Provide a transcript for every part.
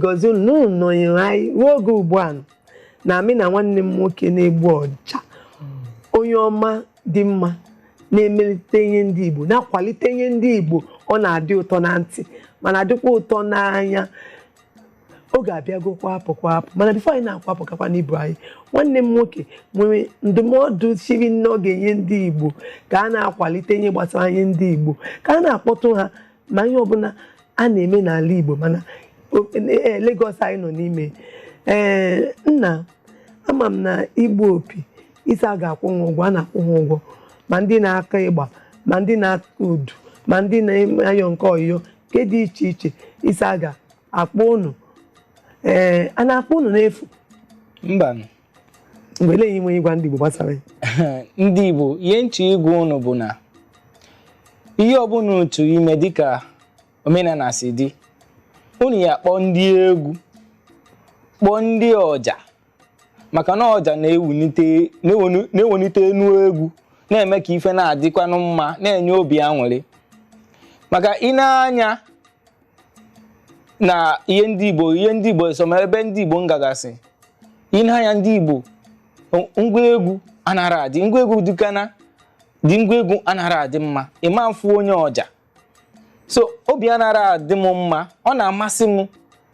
Gọzie unu na unu nọnyere anyị ruo oge ugbu a na mị na nwanne m nwoke na-egbu ọja, onye ọma dị mma, na-emelite ihe ndị Igbo, na-akwalite ihe ndị Igbo. Ọ na-adị ụtọ na ntị, mana adịkwa ụtọ n'anya. Oge abịago kwapụ kwapụ, mana before anyị na-akwapụ kakwa n'ibu anyị, nwanne m nwoke nwere ndụmọdụ siri nne ọ ga-enye ndị Igbo ka a na-akwalite ihe gbasara ihe ndị Igbo, ka a na-akpọtụ ha ma ihe ọbụla a na-eme n'ala Igbo, mana Lagos anyị nọ n'ime. Ee, nna, ama m na igbu opi isi a ga-akwụ ha ụgwọ, a na-akwụ ha ụgwọ, ma ndị na-akọ ịgba, ma ndị na-akọ udu, ma ndị na-ayọ nke ọyọ nke dị iche iche, isi a ga-akpọ unu. Ee, a na-akpọ unu n'efu? Mba. Mgbe eleghị nwe ịgwa ndị Igbo gbasara ya. Ndị Igbo, ihe nchọ ịgwa unu bụ na ihe ọbụla unu chọrọ ime dịka omenala si dị, unu ya kpọọ ndị egwu, kpọọ ndị ọja, maka na ọja na-ewelite enu egwu, na-eme ka ife na-adịkwanụ mma, na-enye obi aṅụrị. Maka ị na-anya na ihe ndị Igbo so ma ebe ndị Igbo ngagasị, ị na-anya ndị Igbo, ngwa egwu anara adị, ngwa egwu dịkana dị, ngwa egwu anara adị mma, ịma mfu onye ọja. So obi anara adị m mma. Ọ na-amasị m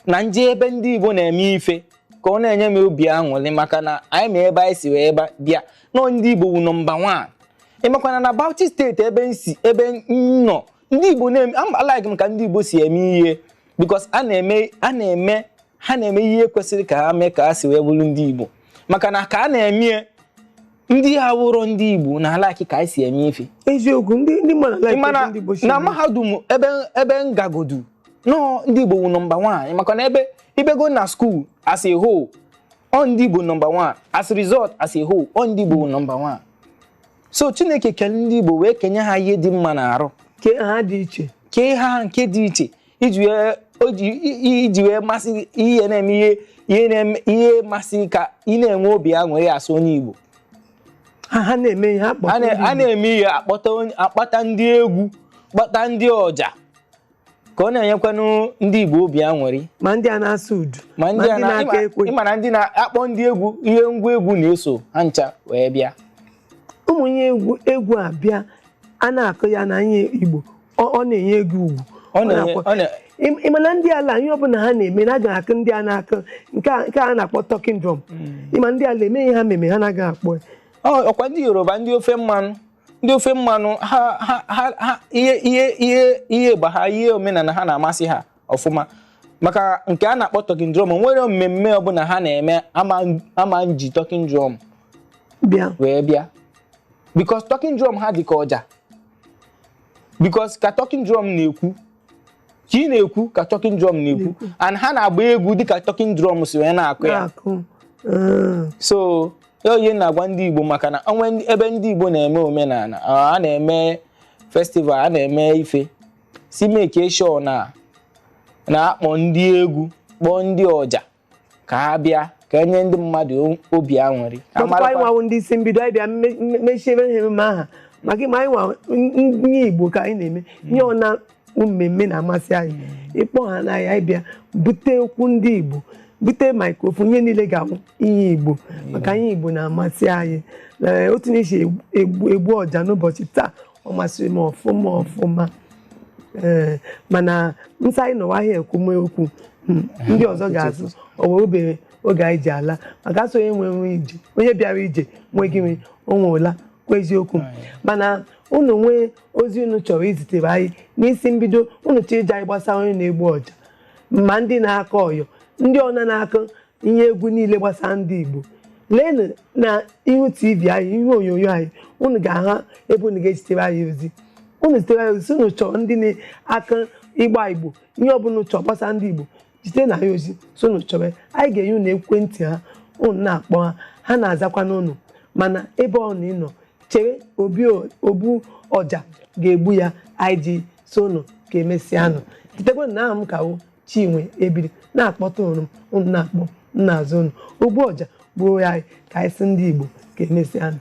na nje ebe ndị Igbo na-eme ife ka ọ na-enye m obi aṅụrị, maka na anyị ma ebe anyị si wee bịa nọ. Ndị Igbo wu number 1. Ịmakwana na Bauchi Steeti ebe m si, ebe m nọ, ndị Igbo na-eme. Like m ka ndị Igbo si eme ihe, because a na-eme ha na-eme ihe kwesịrị ka ha mee, ka ha si wee bụrụ ndị Igbo, maka na ka a na-eme, ndị ha wụrọ ndị Igbo na like ka anyị si eme ife. Eziokwu, ndị mmadụ like Ịmana ndị Igbo si na eme. Mahadum ebe ngagodu nọọ, ndị Igbo wụ number 1, maka na ebe ibego na school as a whole, ọ ndị Igbo number 1 as result as a whole, ọ ndị Igbo wụ number 1. So Chineke kele ndị Igbo wee kenye ha ihe dị mma n'arụ. Ke ha dị iche. Kee ha nke dị iche iji wee masị ihe na-eme ihe, ihe na-eme ihe masị ka ị na-enwe obi aṅụrị asụ onye Igbo. Ha na-eme ihe akpọta a ndị Igbo. Na-eme ihe akpọta ndị egwu, kpọta ndị ọja, ka ọ na-enyekwanụ ndị Igbo obi aṅụrị. Ma ndị a na-asụ udu, ma ndị a na-aka ekwe. Ịma na ndị na-akpọ ndị egwu, ihe ngwa egwu na-eso ha ncha wee bịa. Ụmụ ihe egwu egwu a bịa, a na-akụ ya na ihe Igbo, ọ na-enye egwu ugwu. Ọ na-enye na-akpọ ọ na Ị ma na ndị ala, ihe ọbụla ha na-eme na agaghị akụ ndị a na-akụ nke a na-akpọ talking drum. Ịma ndị ala eme ihe ha meme, ha anaghị akpọ ya. Ọkwa ndị Yoruba, ndị ofe mmanụ ha ihe gba ha, ihe omenala ha na-amasị ha ọfụma, maka nke a na-akpọ talking drum. Nwere mmemme ọbụla ha na-eme, ama nji talking drum bịa wee bịa, because talking drum ha dị ka ọja, because ka talking drum na-ekwu ka ị na-ekwu, ka talking drum na-ekwu, and ha na-agba egwu dịka talking drum si wee na-akụ ya. Na-akụ. So ya ihe na-agwa ndị Igbo, maka na onwe ebe ndị Igbo na-eme omenala, a na-eme festival, a na-eme ife, si make sure na na-akpọ ndị egwu, kpọọ ndị ọja ka ha bịa, ka enye ndị mmadụ obi aṅụrị, ka Ọtụtụ anyị nwawo ndị isi mbido, anyị bịa mechiere ha emume aha, maka ịma anyị nwa nye Igbo ka anyị na-eme nye ọ na mmemme na-amasị anyị. Ịkpọ ha n'ahịa, anyị bịa bute okwu ndị Igbo, bute microphone, ihe niile ga-awụ ihe Igbo, maka ihe Igbo na-amasị anyị. Ee, otu na-esi egbu egbu ọja n'ụbọchị taa, ọ masịrị m ọfụma ọfụma. Ee, mana nsọ anyị nọwa ahịa ekwume okwu, ndị ọzọ ga-azụ o wee obere oge anyị ji ala, maka asị onye nwe ije, onye bịara ije nwe gị nwe onwe ụla kwa eziokwu. Mana unu nwee ozi unu chọrọ izitere anyị n'isi mbido, unu chọrọ iji anyị gbasara onye na-egbu ọja, ma ndị na-akọ ọyọ, ndị ọna na-akụ ihe egwu niile gbasara ndị Igbo, leenụ na ihu TV anyị, ihe onyonyo anyị, unu ga-ahụ ebe unu ga-ezitere anyị ozi. Unu zitere anyị ozi sị unu chọrọ ndị na-akụ ịgba Igbo, ihe ọbụla unu chọrọ gbasara ndị Igbo, jite na ya ozi so unu chọrọ, anyị ga-enye unu ekwentị ha, unu na-akpọ ha, ha na-azakwa n'ụnụ. Mana ebe ọ na ịnọ chere obi ogbu ọja ga-egbu ya, anyị ji so unu ka emesịanụ. Chetakwa na aha m ka wụ Chinwe Ebiri na-akpọta unu, unu na-akpọ m na-azụ unu. Ogbu ọja gbuo ya anyị, ka anyị sị ndị Igbo ka emesịanụ.